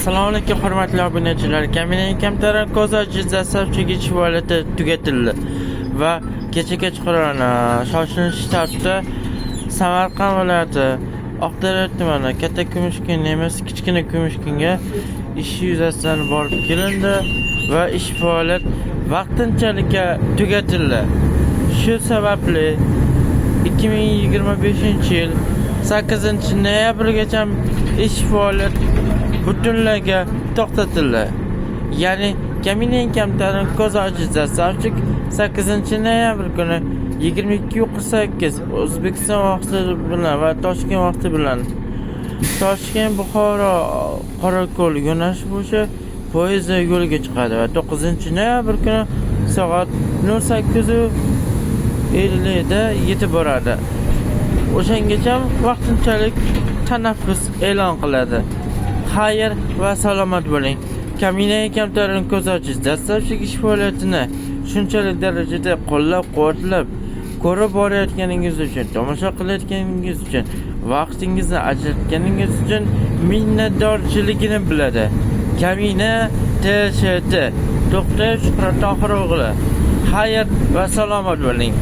Assalomu alaykum, hurmatli obunachilar. Kamina kamtarin ko'zochi dastlabki ish faoliyati tugatildi va kecha kechqurun shoshilinch tartibda Samarqand viloyati Oqdaryo tumani Katta Kumushkin emas, Kichkina Kumushkinga ish yuzasidan borib kelindi va ish faoliyat vaqtinchalikka tugatildi. Shu sababli 2025 yil 8 noyabrgacha ish faoliyat butunlayga to'xtatildi. Ya'ni kamina kamtarin ko'z ojiz доставщик 8 noyabr kuni 22:48 O'zbekiston vaqti bilan va Toshkent vaqti bilan Toshkent, Buxoro, Qorako'l yo'nalishi bo'yicha poyezd yo'lga chiqadi va 9 noyabr kuni soat 08:50 da yetib boradi. O'shangacha vaqtinchalik tanaffus e'lon qiladi. Xayr va salomat bo'ling. Kamina kamtarin ko'z ochish dastlabki ish faoliyatini shunchalik darajada qo'llab-quvvatlab ko'rib borayotganingiz uchun, tomosha qilayotganingiz uchun, vaqtingizni ajratganingiz uchun minnatdorchiligini biladi. Kamina TSHT To'xtayev Shuhrat Tohir o'g'li. Xayr va salomat bo'ling.